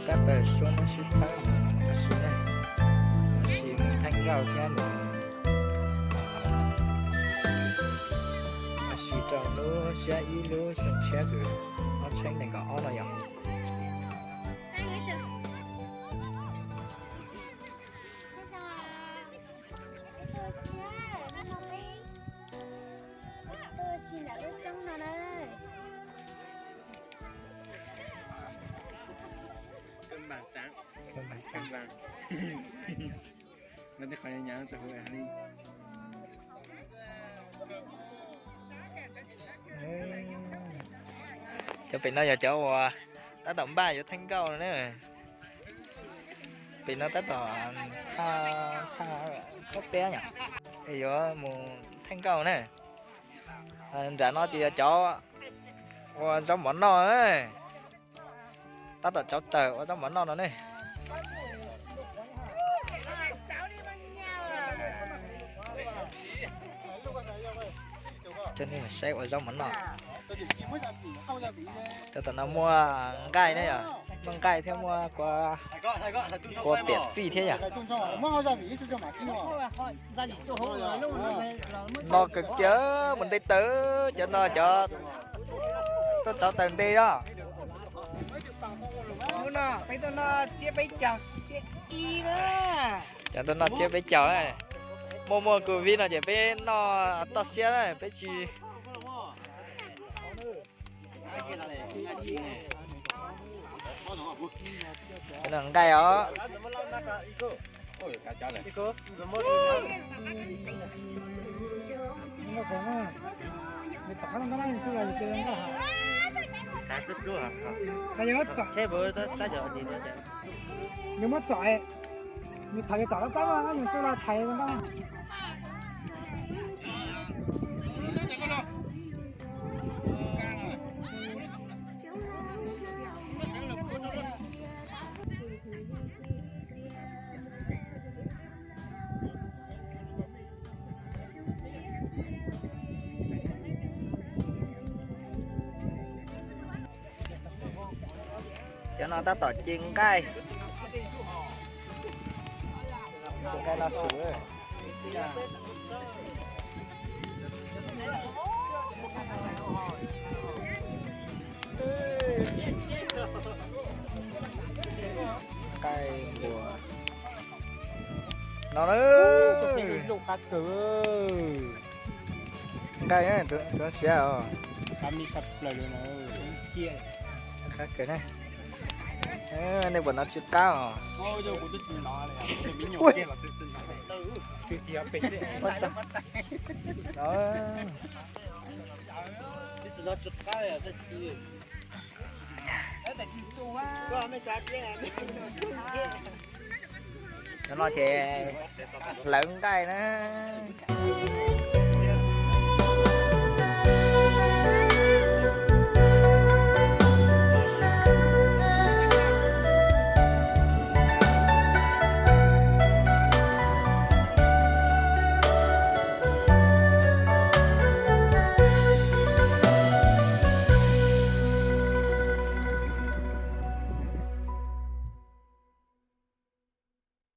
Tab pawg suab muab sib txhawb mus ua si na, ua si mus theej nkauj thiab mus ua si rau lub xiab ib lub xyoo tshiab kws ob txhiab nees nkaum ob no yom. Cov pem no yog cov uas tab tom npaj yuav theej nkauj no na. Pem no tab tom thaj khob peb yom, es yuav mus theej nkauj na. Nram no ces yog cov ua zaub mov noj, tab tom tsauv taws ua zaub mov noj no ne. Coj nej saib ua zaub mov noj. Cov tom no muaj nqaij na yom, muaj nqaij thiab muaj kua piam xij thiab yom. No kawg kiag mus nte taws, cov no cov tuaj tsauv taws nte os. Cov tuaj noj tsiab peb caug, muaj muaj covid no ces peb noj toj siab na, peb tsis nqaij os. Nws muab tsom, nws thaum nws tsom tab txab mas nws tsuj los tshais nqa. Cov no tab tom ci nqaij. Ci nqaij no su. Nqaij npua no na. Nqaij tus siab os. Qab kawg na. Nej puas hnov tsis qab os? Cov no ces hlawv nqaij na.